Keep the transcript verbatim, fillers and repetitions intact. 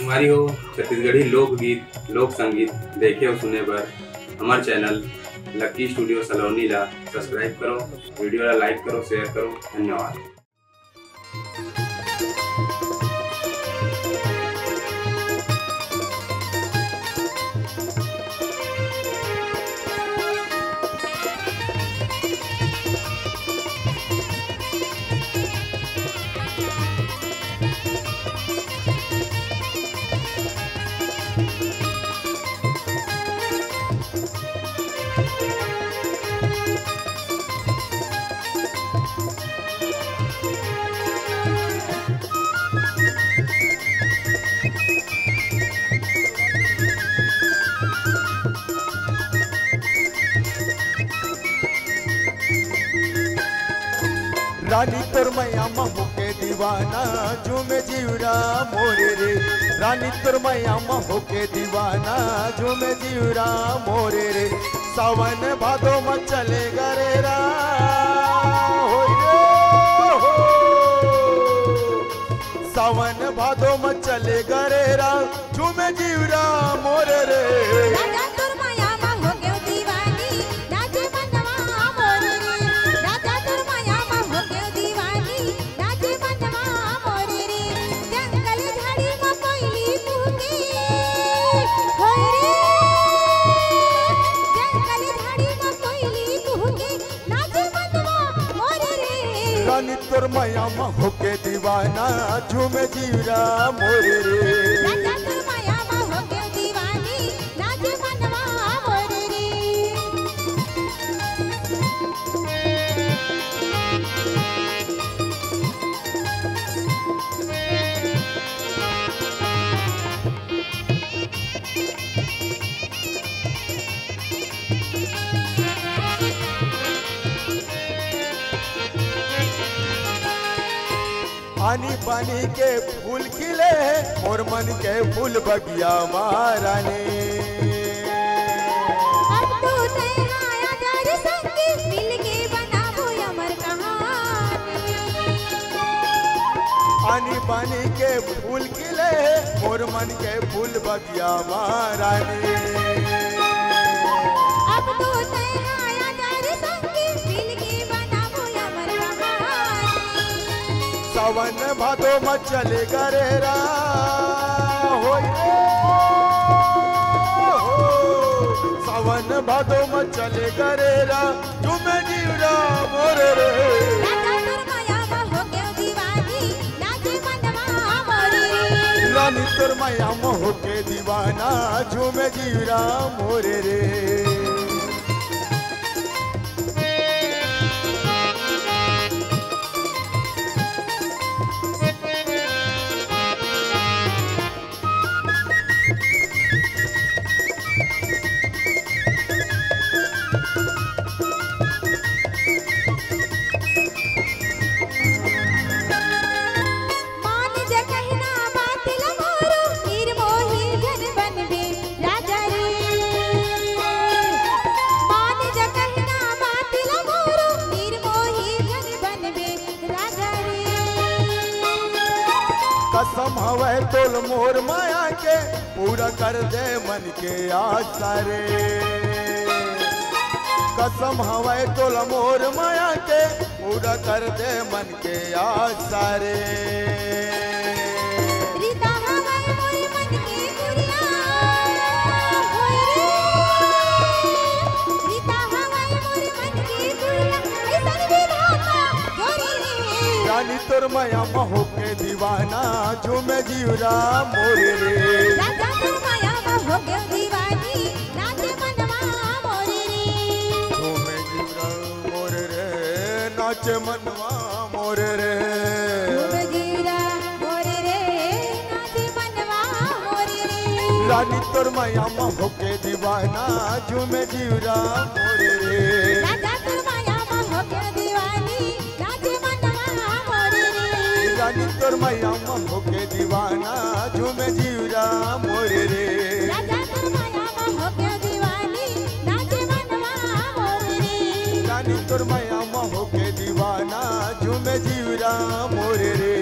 संगवारी हो, छत्तीसगढ़ी लोकगीत, लोक संगीत देखे अउ सुने बर हमर चैनल लक्की स्टूडियो सलोनी ला सब्सक्राइब करो, वीडियो ला लाइक करो, शेयर करो। धन्यवाद। रानी तोर मैया म होके दीवाना, झूमे जीवरा मोरे रे। रानी तोर मैया म होके दीवाना, झूमे जीवरा मोरे रे। सावन भादो म चले गरेरा, होई रे हो। सावन भादो म चले गरेरा, झूमे जीवरा मोरे रे। राजा तोर माया म होगे दीवानी, नाचे मनवा मोरे रे। राजा तोर माया म होगे दीवानी, नाचे मनवा मोरे रे। जंगल झाड़ी म कोयली कुहके, होय रे। जंगल झाड़ी म कोयली कुहके, नाचे मनवा मोरे रे। रानी तोर माया म होके दीवाना, झूमे जीवरा मोरे रे। राजा तोर माया म होके दीवानी, नाचे मनवा मोरे रे। आनी बानी के फूल खिले हे, मोर मन के फूल बगिया मा रानी। अब तो तैं आया जा रे संगी, मिलके बनाबो अमर कहानी। आनी बानी के फूल खिले हे, मोर मन के फूल बगिया मा रानी। अब तो तैं आया जा रे संगी, मिलके बनाबो अमर कहानी। सावन भादो म चले गरेरा, होई रे हो। सावन भादो म चले गरेरा, झूमे जीवरा मोरे रे। राजा तोर माया म होके दीवानी, नाचे मनवा मोरे रे। रानी तोर माया म होके दीवाना, झूमे जीवरा मोरे रे। मान जा कहना बात ल मोरो, निर्मोही झन बनबे राजा रे। मान जा कहना बात ल मोरो, निर्मोही झन बनबे राजा रे। कसम हवय तोल मोर माया के, पूरा कर दे मन के आशा रे। कसम हवय तोल मोर माया के, पूरा कर दे मन के आशा रे। रीता हवय मोर मन के कुरिया, होय रे। रीता हवय मोर मन के कुरिया, अइसन विधाता जोरी रे। रानी तोर माया म होके दीवाना, झूमे जीवरा मोरे रे। राजा तोर माया म होके दीवानी, नाचे मनवा मोरे रे। झूमे जीवरा मोरे रे, नाचे मनवा मोरे रे। झूमे जीवरा मोरे रे, नाचे मनवा मोरे रे। रानी तोर माया म होके दीवाना, झूमे जीवरा मोरे रे। राजा तोर माया म होके दीवानी, नाचे मनवा मोरे रे। रानी तोर माया म होके दीवाना, झूमे जीवरा मोरे रे। राजा तोर माया म होके दीवानी, नाचे मनवा मोरे रे। रानी तोर माया म होके दीवाना, झूमे जीवरा मोरे रे।